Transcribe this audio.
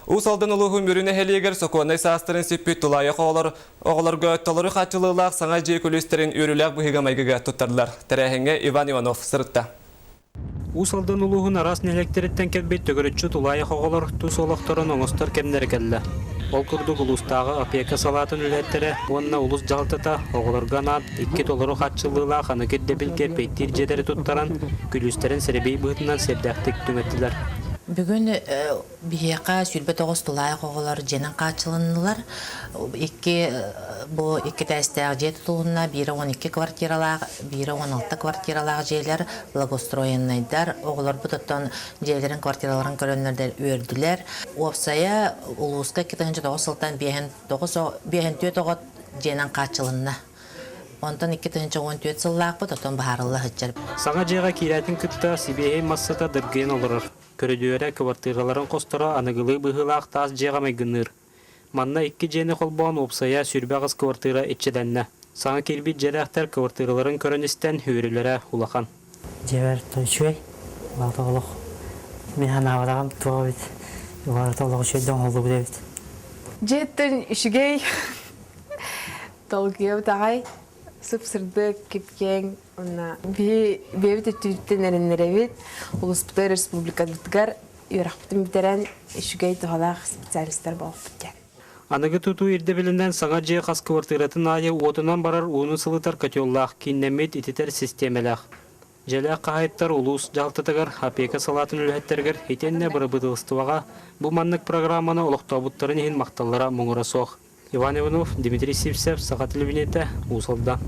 Уус Алдан улууһун Мүрү нэһилиэгэр сокуоннай саастарын сиппит тулаайах оҕолор оҕолорго толору хааччылыылаах саҥа дьиэ күлүүстэрин үөрүүлээх быһыыга-майгыга туттардылар. Тэрээһиҥҥэ Иван Иванов сырытта. Уус Алдан улууһун араас нэһилиэктэриттэн кэлбит төгүрүччү тулаайах оҕолор тус олохторун оҥостор кэмнэрэ кэллэ. Ол курдук улуустааҕы опека салаатын үлэһиттэрэ уонна улуус дьаһалтата оҕолорго анаан икки толору хааччыллыылаах аныгы ирдэбилгэ эппиэттиир дьиэлэри туттаран, күлүүстэрин сэрэбиэй быһыытынан сиэрдээхтик түҥэттилэр. Бүгүн Биһиэхэ 29 тулаайах оҕолор дьиэнэн хааччылыннылар. Икки бу икки этээстээх дьиэ тутулунна, биирэ 12 квартиралаах, биирэ 16 квартиралаах дьиэлэр благоустроеннайдар. Оҕолорбут оттон дьиэлэрин квартираларын көрөннөр үөрдүлэр. Уопсайа улууска 2009 сылтан 54 оҕо дьиэнэн хааччылынна. Онтон 2014 сыллаахпыт оттон баһаарылла сылдьар. Саҥа дьиэҕэ киирээтин кытта сибиэһэй массата дыргыйан олорор. Көрүдүөрэ кыбартыыраларын хосторо аныгылыы быһыылаах таас дьиэҕэ майгынныыр. Манна икки дьиэни холбоон уопсайа 28 кыбартыыра иччилэннэ. Саҥа киирбит дьиэлээхтэр кыбартыыраларын көрөн-истэн үөрүүлэрэ улахан. Дьиэбэр үчүгэй, балта олох мин санаабатаҕым туох эбит, барыта олох үчүгэй да оҥоһуллубут эбит. Дьиэттэн үчүгэй, долгуйабыт аҕай, сып-сырдык, кип-киэҥ Уонна биһи бэйэбит өттүбүттэн эрэннэрэбит, улууспутугар, республикабытыгар үөрэхпитин бүтэрэн үчүгэй туһалаах специалистар буолуохпут диэн. Аныгы тутуу ирдэбилинэн саҥа дьиэ хас кыбартыыратын аайы уотунан барар ууну сылытар котеллаах, кииннэммит ититэр систиэмэлээх. Дьиэлээх хаһаайыттар улуус дьаһалтатыгар, опека салаатын үлэһиттэригэр итиэннэ бырабыыталыстыбаҕа бу маннык программаны олохтообуттарын иһин махталлара муҥура суох. Иван Иванов, Дмитрий Сивцев, Саха телевидениетэ, Уус Алдан.